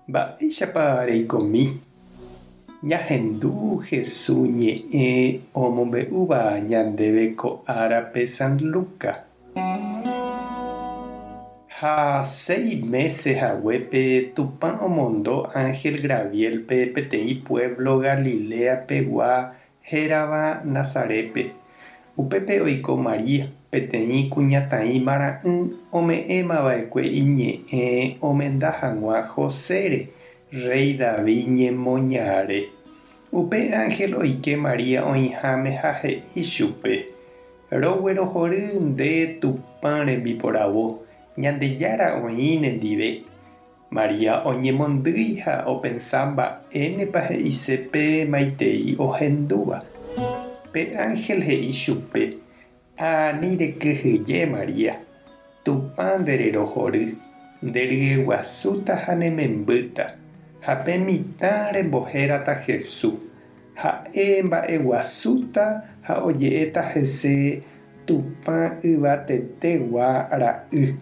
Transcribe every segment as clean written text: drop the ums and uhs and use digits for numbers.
Mba'éichapa reikomi? Ñahendu Hesu ñe'ẽ omombe'úva ñandéve ko árape San Luca. Ha séi mése haguépe Tupã omondo ánhel Graviélpe peteĩ puévlo Galilea pegua hérava Nazarépe. Upépe oiko María, peteĩ kuñataĩ marã'ỹ ome'ẽma va'ekue iñe'ẽ omenda hag̃ua Josére, rréi David ñemoñare. Upe ánhel oike María oĩháme ha he'i chupe, Roguerohory nde Tupã rembiporavo, Ñandejára oĩ nendive. María oñemondýi ha opensa mba'énepa he'ise pe maitei ohendúva. Pe ánhel he'i chupe, Ani rekyhyje María, Tupã nde rerohory, nde ryeguasúta ha ne membýta, ha pe mitã rembohérata Jesús. Ha'e mba'eguasúta ha oje'éta hese Tupã Yvatetegua Ra'y.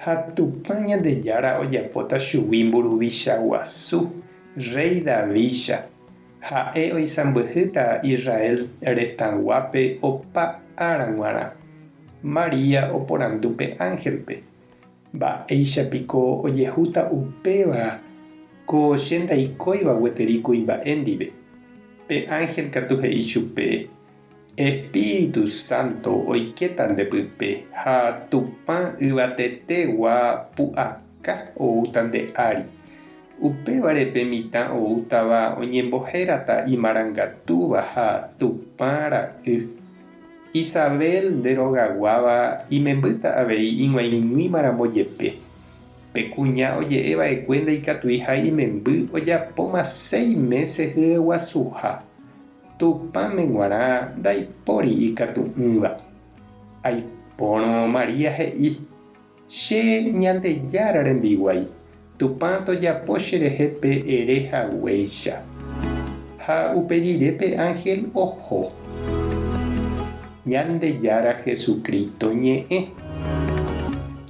Ha Tupã Ñandejára ojapóta chugui mburuvicha guasu, rréi Davídcha. Ha'e oisãmbyhýta Israel retãguápe opa ára g̃uarã. María oporandu pe ánhelpe, Mba'éicha piko ojehúta upéva ko che ndaikóiva gueteri kuimba'e ndive? Pe ánhel katu he'i chupe, Espíritu Santo oikéta nde pype ha Tupã yvatetegua pu'aka oúta nde ári. Upévare pe mitã oútava oñembohérata imarangatúva ha Tupã ra'y. Isabel nde rogaguáva imembýta avei ig̃uaig̃uímaramo jepe. Pe kuña oje'e va'ekue ndaikatuiha imemby ojapóma séi mése hyeguasuha. Tupãme g̃uarã ndaipóri ikatu'ỹva. Aipórõ María he'i, Che Ñandejára rembiguái, Tupã tojapo cherehe pe ere haguéicha. Ha upe rire pe ánhel oho. Ñandejára Jesucristo ñe'ẽ.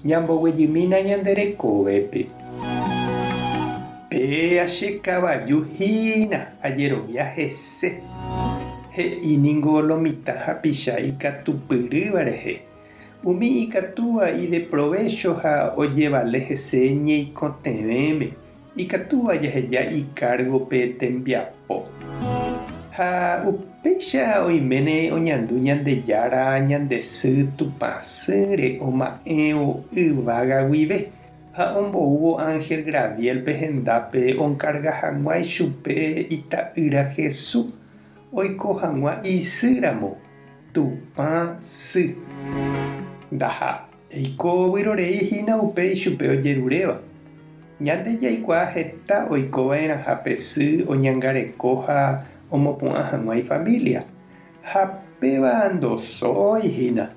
Ñamboguejymína ñande rekovépe. Péa che kavaju hína ajerovia hese. He'i ningo lo mitã hapicha ikatupyrýva rehe. Umi ikatúva ideprovécho ha ojevale hese ñeikotevẽme, ikatúva jaheja ikárgope tembiapo. Ha upéicha oiméne oñandu Ñandejára ñande sy Tupãsýre oma'ẽvo yvága guive ha omboúvo ánhel Graviélpe hendápe onkarga hag̃ua ichupe ita'ýra Jesús oiko hag̃ua isýramo. Tupã sy. Ndaha'éiko vyrorei hína upe ichupe ojeruréva. Ñande jaikuaa heta oiko va'erãha pe sy oñangareko ha omopu'ã hag̃ua ifamília. Ha péva ndosói hína.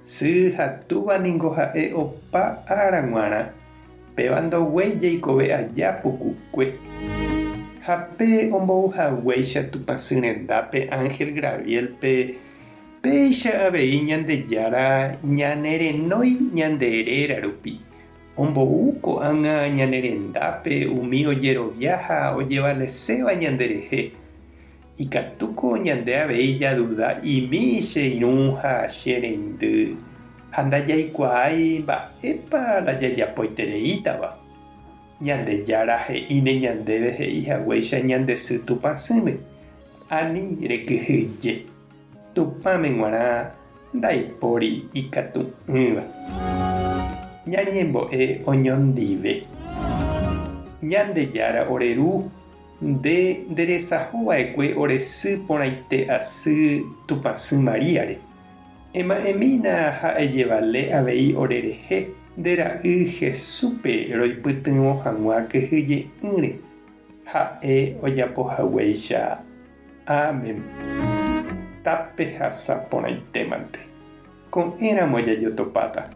Sy ha túva ningo ha'e opa ára g̃uarã, péva ndoguéi jaikove aja pukukue. Ha pe ombou haguéicha Tupãsy rendápe ánhel Graviélpe, péicha avei Ñandejára ñanerenói ñande réra rupi, ombou ko'ág̃a ñane rendápe umi ojerovia ha ojevaleséva ñanderehe. Ikatúko ñande avei jaduda imi che irũ ha che reindy ha ndajaikuaái mba'épa la jajapoitereítava. Ñandejára he'íne ñandéve he'i haguéicha ñande sy Tupãsýme, Ani rekyhyje. Tupãme g̃uarã ndaipóri ikatu'ỹva. Ñañembo'e oñondive. Ñandejára ore Ru, Nde nderesaho va'ekue ore sy porãite asy Tupãsy Maríare. Ema'ẽmína ha ejevale avei ore rehe nde ra'y Jesúspe roipytyvõ hag̃ua kyhyje'ỹre, ha'e ojapo haguéicha. Amén. Tapehasa porãitémante. Ko'ẽramo jajotopáta.